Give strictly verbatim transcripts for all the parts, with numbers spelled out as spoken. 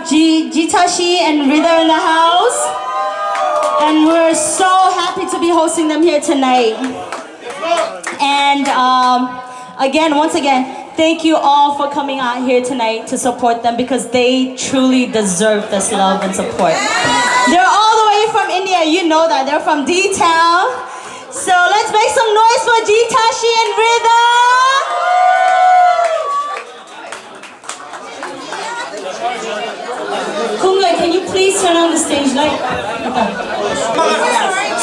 G- Jitashi and Rida in the house. And we're so happy to be hosting them here tonight. And um, again, once again, thank you all for coming out here tonight to support them because they truly deserve this love and support. They're all the way from India. You know that. They're from D Town. So let's make some noise for Jitashi and Rida. Kunle, can you please turn on the stage light?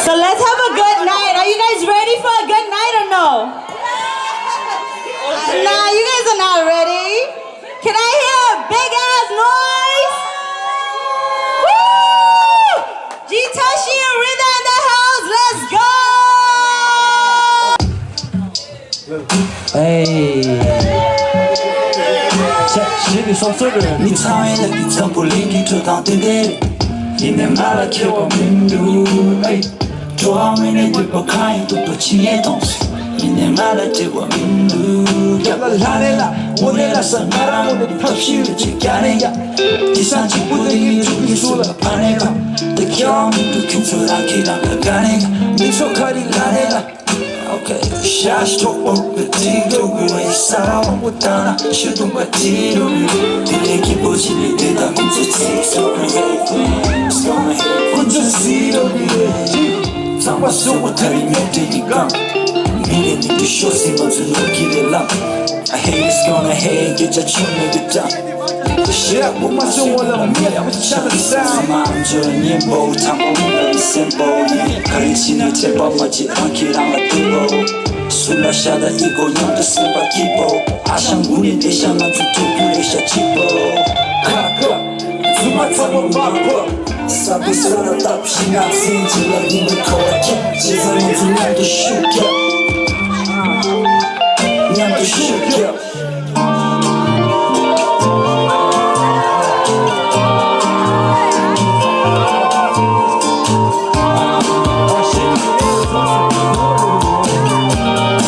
So let's have a good night. Are you guys ready for a good night or no? Nah, you guys are not ready. Can I hear a big ass noise? Woo! Jitashi and Rida in the house. Let's go! Hey. Check, check the song, sir. མི་ཚང་ཡིན་ལ་མི་ཚང་པོ་ལིང་གི་ཁྲོད་དང་བསྟུན་ཏེ། ཡིན་ནས་ང་ལ་ཁྱད་པར་མི་འདུག་ཨེ། འགྲོ་བ་མི་ནས་འདོད་པ་གང་ཡིན་སྡུག་པ་ཇི་སྙེད་མཐོང་། ཡིན་ནས་ང་ལ་འབྲེལ་བ་མི་འདུག་རྒྱབ་ལ་ལྷ་རེ་ལ་དངོས་གནས་ལ་ས་ང་རང་ངོ་ནས་ཐབས་ཤེས་རེ་ཅིག་རྒྱག་ནས་ཡ། དེ་སང་གཅིག་པུ་དེ་ངའི་ཐུགས་ཀྱི་སུ་ལ་ཕ་ནས་གང་དེ་ཁྱེད་རང་མི་འདུག་ཁྱོད་ཚོ་རང་གིས་རང་ལ་དགའ་ནས་ཡ། མི་ཚོ་ག་རེ་ལ་རེ་ལ། Okay, ཤ་ཤ་ཐོག་པོ་བེ་ཏི་ཏོག་གི་བའི་ས་བ་པོ་ཏ་ན་ཤི་དུང་བ་ཏི་རུ་རུ། དེ་ལས་ཀྱི་པོ་ཅི་ལི་དེ་དང་ཁོང་ཚོ་ཚིག་ཚོགས་རེད། ཁོང་ཚོ་ཚིག་ཚོགས་རེད། ཚང་མ་སུ་བོ་ཐ་རི་མེད་དེ་ཡི་གང་། མི་རེ་མི་དུ་ཤོ་སི་མ་ཚུ་ནོར་གྱི་རེད་ལ། I hate is gonna hate, get your children to die. ཤེས་རབ་མ་བྱུང་བ་ལ་མི་ཡག་པོ་ཆགས་ས། མ་འཇོ་ཉེན་པོ་དང་པོ་མི་ལ་སེམས་པོ་ཡིན། ག་རེ་བྱས་ནས་དྲན་པ་མ་བརྗེད་རང་གིས་རང་ལ་བསྟོད་པོ། སུ་ལ་ཤ་དང་ཨི་གོ་མཉམ་དུ་སེམས་པ་སྐྱིད་པོ། ཨ་ཞང་དགུ་ནི་བདེ་ཤ་ང་ཚོ་ཐུག་རྒྱུ་རེ་ཤ་གཅིག་པོ། ཁ་ཁ། རྫུན་མ་ཚ་པོ་མ་གོ། ས་བུ་ས་ལ་བཏབ་ཤིང་ང་སེམས་ཅི་ལ་ཡིན་པའི་ཁ་བ་ཁྱབ། བྱས་ཙང་ང་ཚོ་མཉམ་དུ་ཤུགས་རྒྱབ། མཉམ་དུ་ཤུགས་རྒྱབ། གཞས་དེ་མིང་ལ་ཐག་རིང་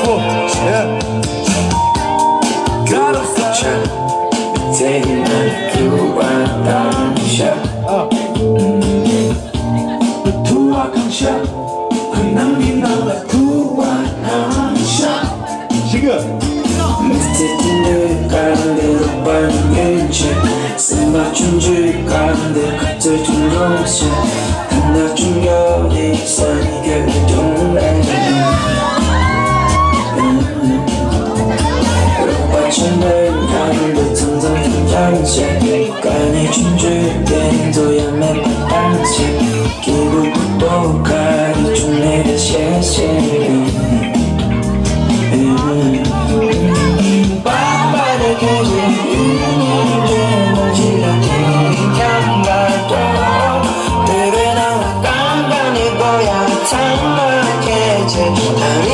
པོ།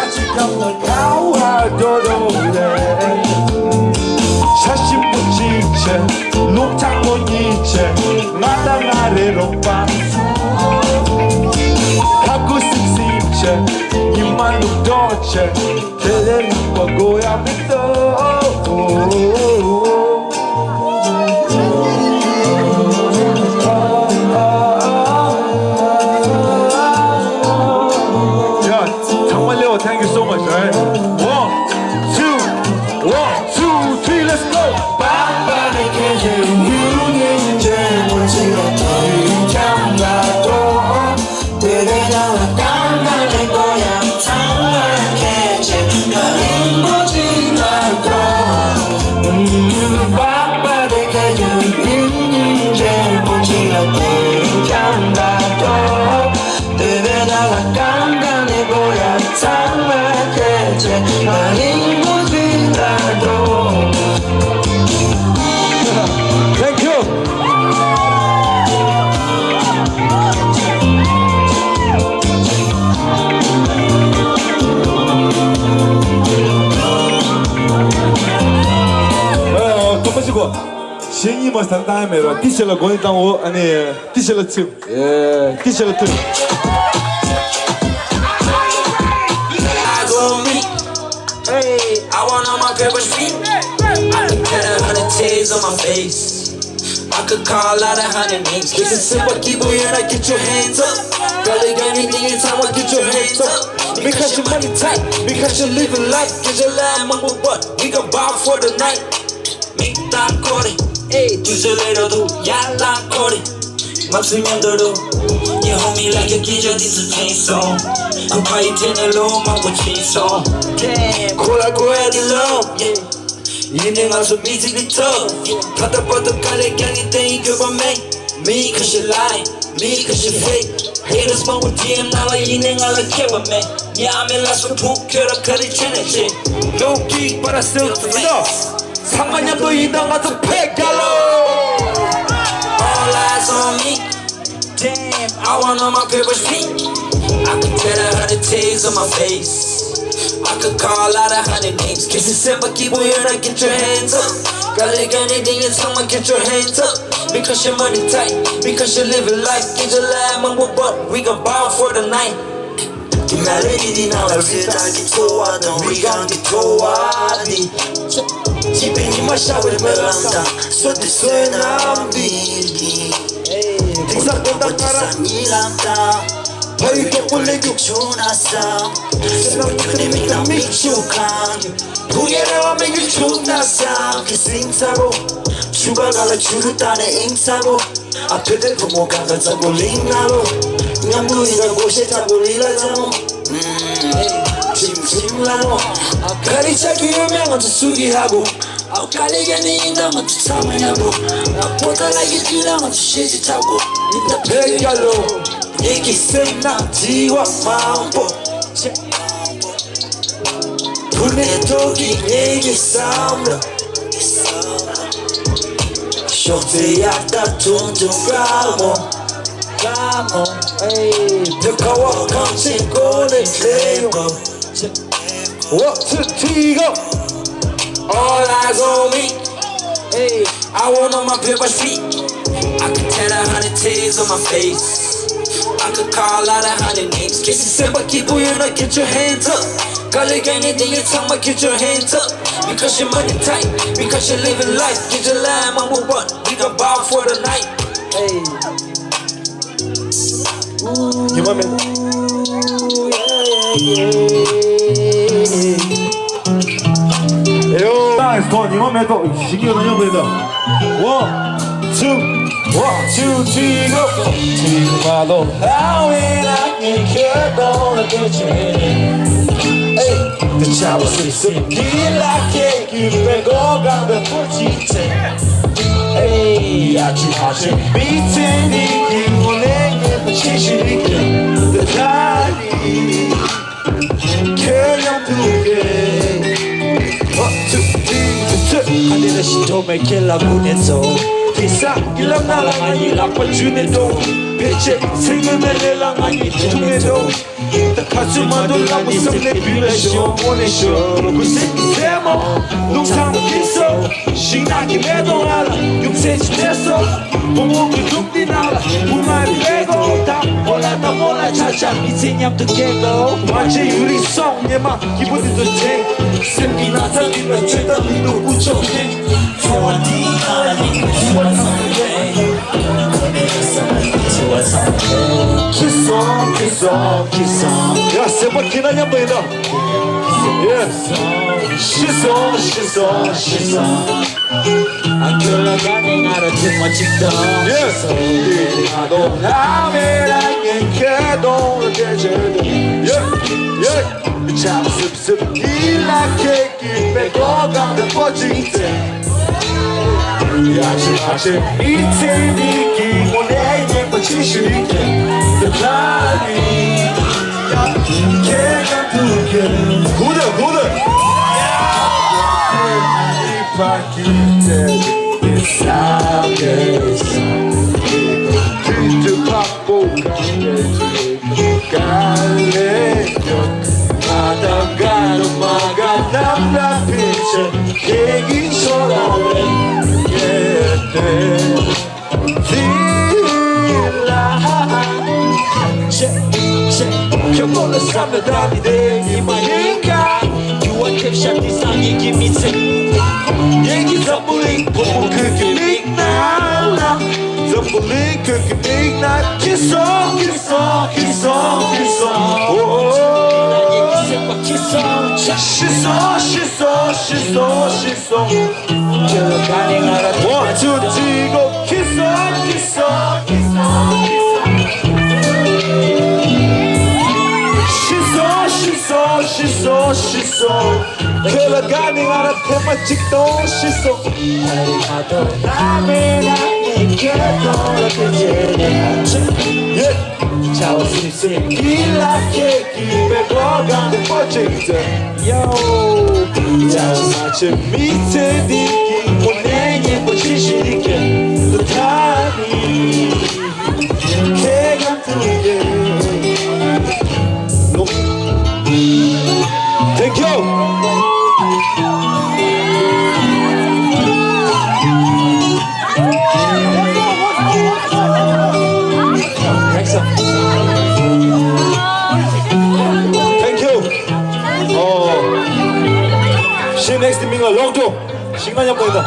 ཡ། ཐར་བཏང་ཡ་མེད་པ་ཏི་ཤ་ལ་མགོ་ནས་བཏང་འོ། ཨ་ནི་ཏི་ཤ་ལ་ཚིམ། ཨེ། ཏི་ཤ་ལ་ཚིམ། Eyes on me. Hey, I want all my papers free. I could put a hundred tears on my face. I could call out a hundred names. This is simple, keep on, you know, get your hands up. Girl, you got anything in time, get your hands up. Because your money tight, because you living life, get your life, mama, what? We gon' ball for the night. མིག་དང་ཁོ་རེ། ཨེ། དུས་ཚོད་ལས་རོ་འདུག་ཡ་ལ་ཁོ་རེ། མ་ཚུད་མཉམ་དུ་རུ། ཉི་ཧོང་མི་ལ་གི་སྐད་ཆ་འདི་ཚོ་ཐེངས་སོང་། ཁོ་ཕ་ཡི་ཐད་ནས་ལོ་མང་པོ་ཕྱིན་སོང་། ཁོ་ལ་གོ་ཡ་འདི་ལོ། ཡིན་ནའི་ང་ཚོ་མི་ཚེ་འདི་ཐོབ། ད་ལྟ་བར་དུ་དཀའ་ལས་རྒྱག་ནི་དེ་ཡི་དགོས་པ་མེད། མི་ཁ་ཤས་ལ་ཡིན། མི་ཁ་ཤས་fake། Haters མང་པོ་ཌི་ཨེམ་ནང་ལ་ཡིན་ནའི་ང་ལ་ཁྱད་པར་མེད། ངའི་ཨ་མའི་ལགས་སུ་ཕུག་ཁྱོད་རང་ག་རེ་བྱས་ནས་བྱེད། Don't kick but I still stand up། ཚང་མ་མཉམ་དུ་ཡིན་ད་ང་ཚོ་ཕེབས་རྒྱལ་ལོ། All eyes on me. Damn, I want all my papers free. I could tell a hundred tears on my face. I could call out a hundred names. Can't you simple, keep on, you know, get your hands up. Girl, you got anything, it's someone, get your hands up. Because your money tight, because you living life, get your life, mama, but we gon' ball for the night. དེ་མ་རེད་འདི་ནང་ལ་རེད་ད་གི་འཚོ་བ་དང་རི་སྒང་གི་འཚོ་བ་འདི། སྐྱིད་པའི་ཉི་མ་ཤར་བའི་སྨོན་ལམ་དང་བསོད་བདེ་བསོད་ནམས་འདི། དེང་སང་དགོང་དག་སྔ་ར་ཉིན་ལམ་དང་། ཕ་ཡུལ་མགྱོགས་པོ་ལས་རྒྱུག་བྱུང་ན་བསམ། སེམས་ནང་ཁྱོད་ནི་མིག་དང་མིག་ཆུ་གང་། བུ་ངའི་རེ་བ་མི་འགྱུར་བྱུང་ན་བསམ། ཁྱི་སིང་ཚ་པོ། ཕྱུ་པ་ང་ལ་ཆུ་རུ་བཏང་ནས་ཨིང་ཚ་པོ། ཨ་ཕེ་ཕེ་བུ་མོ་གང་ག་ཚ་པོ་ལིང་ན་ལོ། མཉམ་དུ་ཡིན་ན་སྒོ་ཤེས་ཚ་པོ་ལི་ལ་ཚ་མོ། ཁྱིམ་ཁྱིམ་ལ་མོ། ཨ་ག་རེ་ཆགས་ཀྱི་ཡོད་མེད་ང་ཚོ་སུ་གི་ཧ་གོ། ཨ་དཀའ་ལས་ཡ་ནི་ཡིན་ན་ང་ཚོ་ཚང་མ་མཉམ་པོ། ཨ་པོ་ཏ་ལ་ཡི་དུས་ལ་ང་ཚོ་ཤེས་ཀྱི་ཆགས་གོ། མི་ད་ཕེ་ཡ་ལོ། ངེད་ཀྱི་སེམས་ནང་བྲི་བ་མང་པོ། བུ་ནས་ཐོག་གི་ངེད་ཀྱི་བསམ་བློ། ཤོག་ཚེ་ཡག་ད་ཐུང་ཐུང་དགའ་མོ། དགའ་མོ། ཨེ། དེ་ཁ་བ་གང་ཆེན་གོ་ནས་ལས་ཡོང་། One, two, three, go. All eyes on me. Hey, I want all my papers free. I could tell a hundred tears on my face. I could call out a hundred names. Can't you simple, keep on, you know, get your hands up. Girl, you got anything, you talking about, get your hands up. Because your money tight, because you living life, get your life, mama, what? We gon' ball for the night. Hey. ཉི་མ་མེད། ཨེ་ཡོ། ཏང་ཐོག་ཉི་མ་མེད་ཐོག་ཞིག་ཡོད་ན་ཡོང་མེད་ད། One, two, one, two, three, go. ཐིག་མ་ལོ་ལྷ་བའི་རང་ཉིད་ཁྱོད་གདོང་ལ་བལྟས་བྱས། ཨེ། དེ་ཆ་བ་སིབ་སིབ་འདི་ལ་སྐྱེས། གུས་པའི་སྒོ་གང་བའི་པོ་ཅི་ཚེ། ཨེ་ཡ་ཅི་ཧ་ཅི་མི་ཚེ་འདི་གི་ངོ་ནས་ངེས་པ་ཆེ་ཤོས་རིག་གི་འདི་ལ་ནི་ཁྱོད་མཉམ་དུ་ཡོད། One, two, three, two། ཁ་འདི་ལ་ཞི་འགྲོ་མེད་ཁྱེད་ལ་དགུ་ནས་ཚོ། དེ་ས་གི་ལམ་སྣ་ལ་ང་གཉིས་ལག་པ་འཇུས་ནས་འགྲོ། ཕལ་ཆེར་ཚེ་སྔོན་མའི་ལས་ལ་ང་གཉིས་འཁྲུངས་ནས་འགྲོ། ད་ཁ་ཚུད་མ་འདུག་ལ་མི་བསམ་ནས་བུ་ལ་ཞོག་དངོས་གནས་ཞོག་ལོ་ཀུ་སེ་གི་སེ་མོ། རླུང་འཚང་མ་འཁྱིལ་སོང་། ཤིང་ནགས་ཀྱི་མེ་ཏོག་ང་ལ་ཡུམ་སྲས་ཀྱི་འདྲེས་སོང་། བུ་མོ་གི་ལུག་འདི་ནང་ལ་བུ་མ་རེད་པས་གོ། ད་མོ་ལ་ད་མོ་ལ་ཆ་ཆ་མི་ཚེ་མཉམ་དུ་སྐྱེལ་གོ། མ་བྱེད་ཡུན་རིང་སོང་ཉི་མ་སྐྱིད་པོ་འདི་ཚོ་དྲན། སེམས་ཀྱི་ན་ཚ་འདི་ལ་བཅོས་ཐབས་མི་འདུག་དབུ་ཕྱོགས་འཐེན། འཚོ་བ་འདིའི་ནང་ལ་ཡིན་པའི་འཚོ་བ་ཚང་མ་ཡིན། འཚོ་བ་ཚང་མ་ཡིན། ཁྱི་སོང་ཁྱི་སོང་ཁྱི་སོང་། ཡ་སེམས་པ་ཁྱི་ན་མཉམ་དུ་ཡིན་ད། ཡེ། ཤི་སོང་ཤི་སོང་ཤི་སོང་། ཨ་ཁྱོད་ལ་དགའ་ནས་ང་ར་ཐུག་མ་གཅིག་དང་། ཡེ། ཤི་སོང་། ང་དོ་ལ་མེ་ར་ངན་ཁྱེད་དོང་ལ་དེ་བྱེད་དོ། ཡེ། ཡེ། ཆབ་སིབ་སིབ་ཡིད་ལ་ཁེགས། སྐྱིད་པའི་སྒོ་གང་དུ་སྤོ་ཅིག་ཚེ། ཡ་ཆི་ཧ་ཆི་མི་ཚེ་འདི་གི་ངོ་ནས་ཉེན་པ་ཆེ་ཤོས་ཀྱི་དེ་ལ་ནི། ཡ་ཁྱེད་གང་དུ་ཁྱེད། ཧུ་ལེ་ཧུ་ལེ། ཕ་ཁྱིམ་ཚེ་འདི་ས་གེ་ས། དུས་དུས་ཁག་པོ་གང་ག་ལེ་ཡོད། ང་དང་དགའ་རུ་མ་དགའ་རྣམས་ལ་ཕན་ཆད་ཁྱེད་ཀྱི་ཕྱོགས་ལ་ལེན་ཡེད། ཁྱོད་ཁོ་ལ་བསམ་ན་ད་ནི་དེ་ཉི་མ་ཡིན་ཀ་རྒྱུ་བ་ཐེབས་ཤ་དེ་སང་ཉིན་གྱི་མི་ཚེ། ངེད་ཀྱི་འཛམ་བུ་གླིང་ཕུང་པོ་ཁྱོད་ཀྱི་མིག་ནང་ལ། འཛམ་བུ་གླིང་ཁྱོད་ཀྱི་མིག་ནང་ཁྱི་སོང་ཁྱི་སོང་ཁྱི་སོང་ཁྱི་སོང་། ཨོ། ཤི་སོང་ཤི་སོང་ཤི་སོང་ཤི་སོང་། One, two, three, go. ཤི་སོང་ཤི་སོང་ཤི་སོང་ཤི་སོང་ཤི་སོང་ཤི་སོང་། ཁྱོད་ལ་དགའ་ནས་ང་རང་ཐེངས་མ་གཅིག་ལྟོས་ཤི་སོང་། ཡེ། ཡོ། ཡ་མ་ཆེ་མི་ཚེ་འདི་གི་དངོས་གནས་སྙན་པོ་ཅི་ཞིག་ཁྱེད་ལ་ཐ་ནི། ཁྱེད་ཀྱང་ཐུག་ཡེ། Thank you. Thanks, sir. Thank you. Oh. She next to me, a long time. ཤིང་ང་མཉམ་པོ་ཡིན་ད།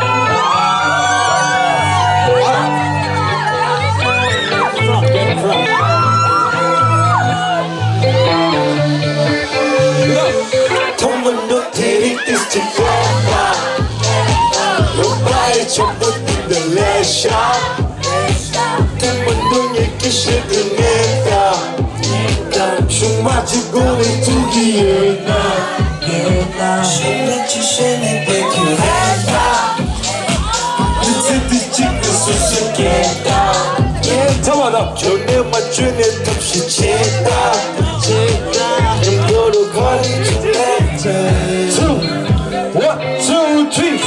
ཐོག་མ་ནོ་དེ་རིང་ཏིས་ཅིག་གོ་པ། རོ་པའི་ཆོམ་པོ་ཏིང་ཏི་ལེ་ཤ། དེ་མ་ནོ་ངེད་ཀྱི་ཤེད་དུ་ངེད་ད། ཆུང་མ་གཅིག་དགོས་ནས་ཐུག་གི་ཡོད་ན། ཡོད་ན། ཤེས་ནས་ཅི་ཤེས་ནས་བསྡད་ཀྱི་རེད་ད། མི་ཚེ་འདི་གཅིག་ཏུ་སོ་སོའི་སྐད་ད། ཚ་བ་དང་། བྱོས་ནས་མ་བྱོས་ནས་ཐབས་ཤེས་བྱེད་ད། བྱེད་ད། ཉམས་འགྲོ་རུ་ག་རེ་བྱུང་ནས་བྱེད། One, two, three.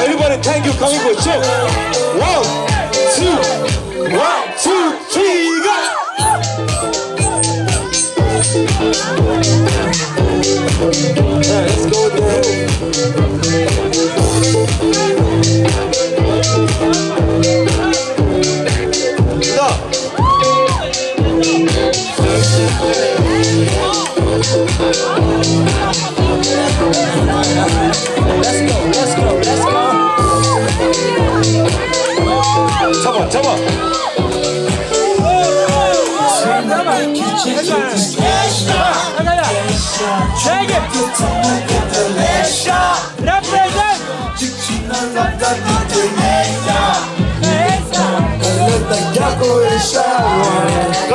Everybody, thank you. Coming for show. One, two, one, two, three, go. Let's go there. Stop. Let's go, let's go, let's go. Come on, come on. Take it. Represent. དཀའ་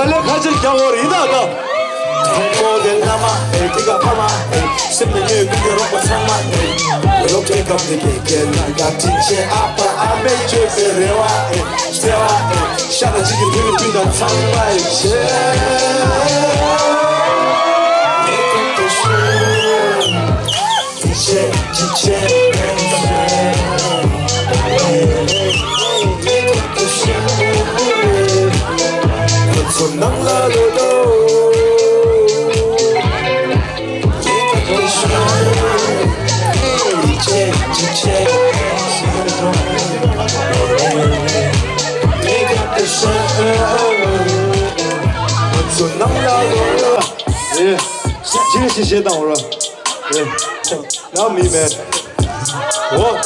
ལས་ཁ་ཆེ་རྒྱག་དགོས་རེད་ད་ད། མཐོང་ཕོ་དེ་བླ་མ་ཨེ་ཐི་ག་ཕ་མ་ཨེ། སེམས་ནས་ཉོས་ཀུན་གྱི་རོགས་པ་ཚང་མ་ཨེ། རོགས་ཁྲེལ་སྐབས་དེ་དེ་སྐད་ལ་དགའ་དྲིན་ཆེ་ཨ་ཕ་ཨ་མས་བཅོལ་བའི་རེ་བ་ཨེ། བརྩེ་བ་ཨེ། ཤ་དང་གཅིག་གི་དུས་ཀྱི་དུས་དང་ཚང་མ་ཨེ་བྱེད། ཅི་ཞིག་བྱེད་དང་ར། ཡང་མི་མེད། འོ།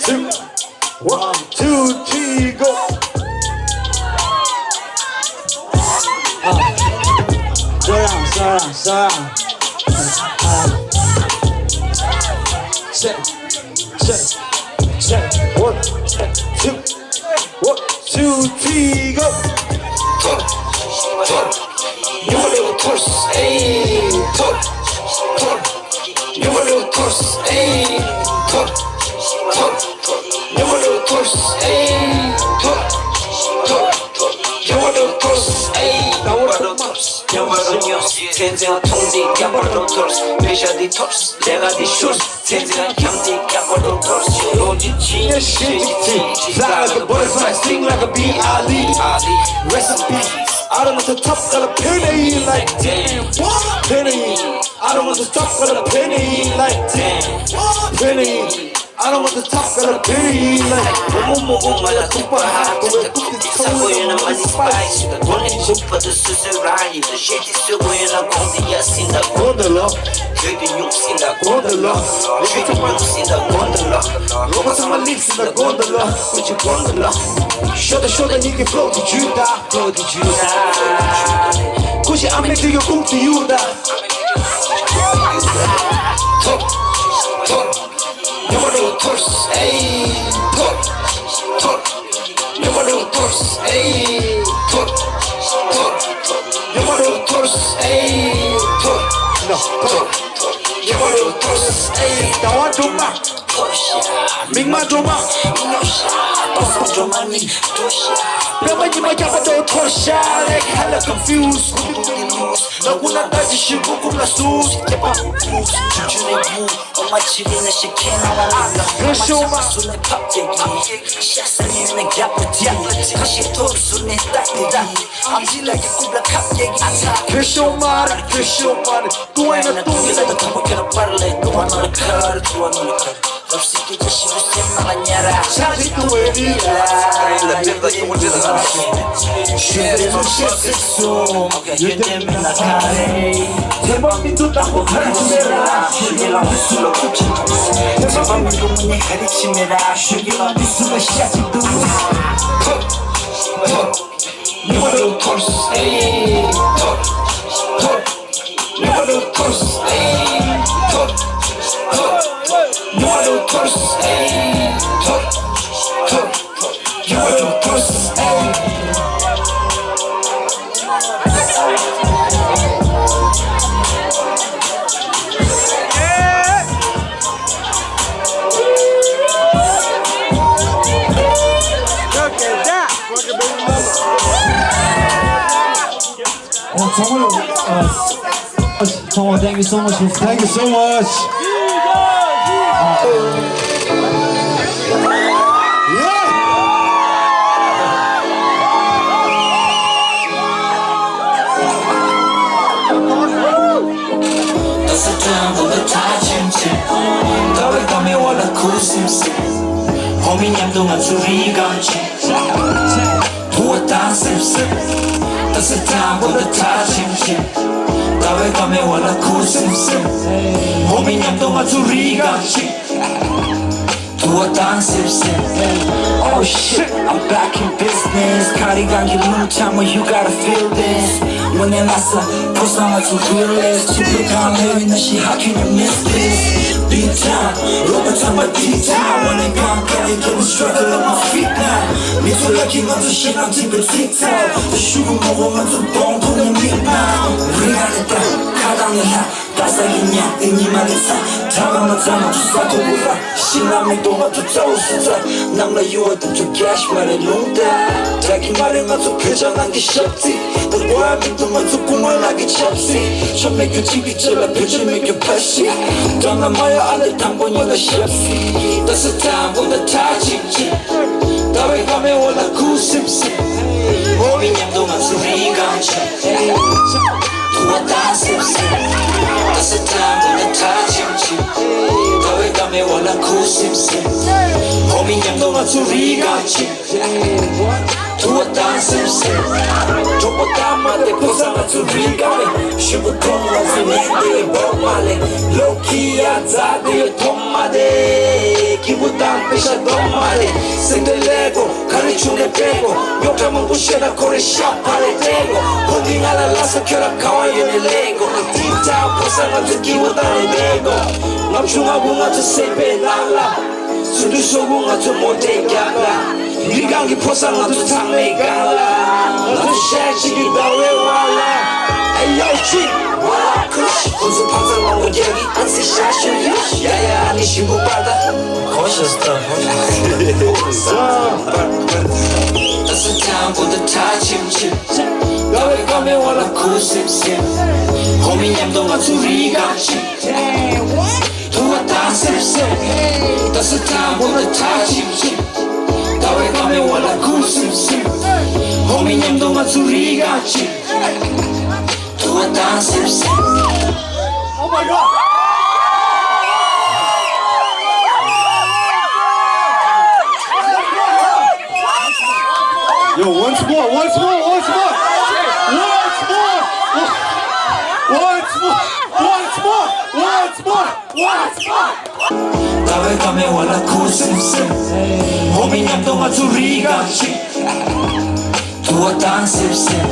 ཚིག One, two, three, go. ཨ། ཟ་རང་ཟ་རང་ཟ་རང་། ཨ། ཆེ། ཆེ། ཆེ། One, two, one, two, three, go. ཐོར། ཐོར། ཉི་མ་ལེའུ་ཐོར། ཨེ། ཐོར། ཐོར། ཉི་མ་ལེའུ་ཐོར། ཨེ། ཐོར། ཐོར། ཉི་མ་ལེའུ་ཐོར། ཨེ། ཐོར། ཐོར། ཉི་མ་ལེའུ་ཐོར། ཨེ། ཚན་རྩལ་མཐོང་དེ་རྒྱབ་པར་འགྲོ་ཐོར། པེ་ཤ་འདི་ཐོར། ལས་ཀ་འདི་ཤོར། ཚན་རྩལ་འཁྱམ་དེ་རྒྱབ་པར་འགྲོ་ཐོར། ལོ་རྒྱུས་ཆེན་ཤེས་ཀྱི་ཆེ། Fly like a butterfly, sting like a bee, Ali. Rest in peace. I don't want to talk about a penny like damn. Penny. I don't want to talk about a penny like damn. Penny. I don't want to talk about a penny like. མོག་མོག་མོག་མོག་ང་ལ་ཐུག་པ་ཧ་གོ་བའི་ཐུག་དེ་ཚ་བོ་ཡོད་ན་མ་ནི་སི་པའི་སི། ད་དོན་ནི་ཚུགས་པ་དུ་སུ་སུ་རང་ཡིན། ད་ཤེས་དེ་སུ་བོ་ཡོད་ན་གོང་དེ་ཡ་སིན་ད་གོང་དེ་ལོ། བོད་དེ་ཉུང་སིན་ད་གོང་དེ་ལོ། ཆོས་དེ་ཉུང་སིན་ད་གོང་དེ་ལོ། ལོ་པ་ཚང་མ་ལིབ་སིན་ད་གོང་དེ་ལོ། ཀུ་ཅི་གོང་དེ་ལོ། ཤོ་ད་ཤོ་ད་ཉིད་ཀྱི་ཕོག་ཏུ་ཇུ་ད་ཕོག་ཏུ་ཇུ་ད། ཀུ་ཅི་ཨ་མེ་ཏི་ཡོ་ཀུམ་ཏུ་ཡུ་ད། ཐོབ་ཐོབ། ཉོ་མ་འགྲོ་ཐོར་སི་ཨེ་ཐོར་ཐོར། ཉོ་མ་འགྲོ་ཐོར་སི་ཨེ་ཐོར་ཐོར། ཉོ་མ་འགྲོ་ཐོར་སི་ཨེ་ཐོར་ཐོར། ཉོ་མ་འགྲོ་ཐོར་སི་ཨེ། ཟླ་བ་སྒྲོལ་མ། ཐོར་ཤ། མིག་དམར་སྒྲོལ་མ། ཉོ་ཤ། པ་སངས་སྒྲོལ་མ་ནི་ཐོར་ཤ། པད་མ་ཉི་མ་རྒྱག་པ་འགྲོ་ཐོར་ཤ། Like hella confused. ལ་ཀུ་ན་ད་ཅི་ཤི་གུ་ཀུ་ལ་སུ་སྐྱེ་པ་ཕུག་ཆུ་ཆུ་ནི་བུ། ཨོ་མ་ཆི་རི་ན་ཤི་ཁེ་ན་ལ་ལ་ལ། བོད་ཤོག་མ་སུ་ནི་ཕབ་ཀྱེ་གི། ཤ་ས་ནི་ནི་རྒྱ་པོ་ཏི་ཁ་ཤི་ཐོར་སུ་ནི་ཏག་ཏི་གི། ཨམ་ཆི་ལ་གི་ཀུབ་ལ་ཁབ་ཀྱེ་གི། བོད་ཤོག་མ་རེད་བོད་ཤོག་མ་རེད། ཏུ་ཨེ་ན་ཏུ་ཨེ་ན་ཏུ་ཨེ་ན་ཏུ་ཨེ་ན། ཆག་ཏུ་བའི་རི་ལ། ཆག་ཏུ་བའི་རི་ལ། ཤོད་རེ་ལུགས་ཤེས་ཚིག་གསུམ། ཡོད་དེ་མིན་ན་ག་རེ། དེ་མ་མི་འདུག་དང་པོ་ག་རེ་བྱུང་མེད་ར། ཤོད་ཀྱི་ལ་མི་སུ་ལ་ཁུག་ཅིག་དེ་མ་མི་འདུག་མི་ནས་ག་རེ་བྱེད་མེད་ར། ཤོད་ཀྱི་ལ་མི་སུ་ལ་ཤ་ཅིག་འདུག་ཐོབ་ཐོབ། ཉི་མ་རུ་ཐོར་སི་ཨེ་ཐོར་ཐོར། ཉི་མ་རུ་ཐོར་སི་ཨེ་ཐོར་ཐོར། ཉི་མ་རུ་ཐོར་སི་ཨེ་ཐོར་ཐོར། ཉི་མ་རུ་ཐོར་སི་ཨེ། Look at that! Fucking baby mama. Oh, ཚང་མ་ལ། ཚང་མ། Thank you so much. Thank you so much. Yeah. ད་ས་ཁྲ་འགོ་ད་ཁྲ་ཆེམ་ཆེམ། ད་བའི་ཀ་མེ་བ་ལ་ཁུ་སིམ་སིམ། ཧོ་མི་མཉམ་དུ་ང་ཚོ་རི་སྒང་ཆེ། དུ་བ་དང་སིབ་སིབ། ད་ས་ཁྲ་འགོ་ད་ཁྲ་ཆེམ་ཆེམ། ད་བའི་ཀ་མེ་བ་ལ་ཁུ་སིམ་སིམ། ཧོ་མི་མཉམ་དུ་ང་ཚོ་རི་སྒང་ཆེ། དུ་བ་དང་སིབ་སིབ། Oh shit, I'm back in business. ཁ་རི་གང་གི་ལུང་ཆ་མ། You gotta feel this. དངོས་གནས་ལ་ས་ཕོ་སང་ང་ཚོ་realist. ཆིབས་ལ་གང་ལས་ཡིན་ན་ཤི། How can you miss this? Beat time. རོགས་པ་ཚང་མ་ཐིག་ཐག་དངོས་གནས་གང་ག་ལས་ཀྱང་struggle on my feet now. མི་ཚོ་ལ་གི་ང་ཚོ་ཤེས་ན་ཐིག་པའི་ཚིག་ཚག་ད་ཤུ་གུ་མོ་གོ་ང་ཚོ་སྡོང་ཐུག་ནས་མིག་ན་རི་ཨ་ནི་ད་ཁ་དང་ནི་ལྷ། ད་ས་གི་ཉག་དེ་ཉི་མ་ལས་ཚ། གྲ་ག་མ་ཚ་མ་ཚུ་ས་ཐོ་བུ་ར། ཤིང་ལ་མི་གཏོང་བ་དུ་ཚ་བོ་སུ་ཚ། གནམ་ལ་གཡུ་བ་དུ་ཚུ་རྒྱ་ཤི་མ་རེ་ལུང་ད། དྲ་གི་མ་རེ་ང་ཚོ་བོད་ཆ་ནང་གི་ཞབས་ཚི། ད་གོ་ཡ་མི་འདུག་ང་ཚོ་ཀུ་མ་ལ་གི་ཆབ་སི། ཆོ་མེད་རྒྱུ་གཅིག་གི་ཆེ་ལ་བོད་ཆོ་མེད་རྒྱུ་ཕ་ཤི། འགྲམ་ལ་མ་ཡོ་ཨ་ལེ་དང་པོ་ཉོ་ལ་ཞབས་སི། ད་ས་དང་པོ་ད་ཁྲ་ཆིབ་ཆིབ། ད་བའི་ཀ་མེ་འོ་ལ་ཁུ་སིབ་སིབ། འོ་མི་མཉམ་དུ་ང་ཚོ་རི་གང་ཆེ། དུ་བ་དང་སིབ་སིབ། ད་ས་དང་པོ་ད་ཁྲ་ཆིབ་ཆིབ། ད་བའི་ཀ་མེ་འོ་ལ་ཁུ་སིབ་སིབ། འོ་མི་མཉམ་དུ་ང་ཚོ་རི་གང་ཆེ། དུ་བ་དང་སིབ་སིབ། གྲོགས་པོ་དང་མ་དེ་ཕོ་ས་ང་ཚོ་རི་གང་རེད། ཤུ་གུ་ཐོང་ང་ཚོ་ཉན་དེ་བོག་མ་ལེ། ལོ་ཁི་ཡ་ཛ་དེ་ཐོང་མ་དེ། ཁྱི་བུ་དང་པེ་ཤ་དོང་མ་ལེ། སེང་དེ་ལེ་གོ། ག་རེ་བྱུང་ནས་སྤྲད་གོ། རྙོག་དྲ་མང་པོ་བཤད་ན་ཁོ་རེ་ཤ་ཕ་རེ་སྤྲད་གོ། ཁོ་འདི་ང་ལ་ལ་ས་ཁྱོད་ར་ཁ་བ་ཡོད་ནས་ལེན་གོ། ཏིག་ཏག་ཕོ་ས་ང་ཚོ་སྐྱིད་པོ་བཏང་ནས་བསྡད་གོ། ལྔ་བཅུ་ང་དགུ་ང་ཚོ་སེམས་པའི་ནང་ལ། སུ་འདྲུ་ཤོག་བུ་ང་ཚོ་མོ་ཊའི་རྒྱབ་ལ། རི་སྒང་གི་ཕོ་ས་ང་ཚོ་ཚང་མའི་སྒང་ལ། ང་ཚོ་ཤར་གཅིག་གི་ཟླ་བའི་བར་ལ། ཨེ་ཡོ་ཅི། ཁོ་ཚོ་ཕ་ཚ་ལོང་གོ་རྒྱག་གི་ཨ་ཙི་ཤ་ཤུ་ཡི། ཡ་ཡ་ཨ་ནི་ཞིམ་པོ་པ་ད། ཁོ་ཤ་སྟ། ད་ས་ཐང་པོ་ད་ཁྲ་ཆིམ་ཆིམ། ཀ་བའི་ཀ་མའི་འོག་ལ་ཁུ་སིམ་སིམ། ཧོ་མི་མཉམ་དུ་ང་ཚོ་རི་ག་ཅིག་ཐུ་བ་ཏང་སིམ་སིམ། ད་སི་ཏྲ་བོ་ད་ཏྲ་ཅིག་ཅིག་ཀ་བའི་ཀ་མའི་འོག་ལ་ཁུ་སིམ་སིམ། ཧོ་མི་མཉམ་དུ་ང་ཚོ་རི་ག་ཅིག་ཐུ་བ་ཏང་སིམ་སིམ། Oh my God! Yo, once more, once more, once more, once more, once more, once more, once more, once more. ཀ་བའི་ཀ་མའི་འོག་ལ་ཁུ་སིམ་སིམ། ཧོ་མི་མཉམ་དུ་ང་ཚོ་རི་ག་ཅིག་ཐུ་བ་ཏང་སིམ་སིམ།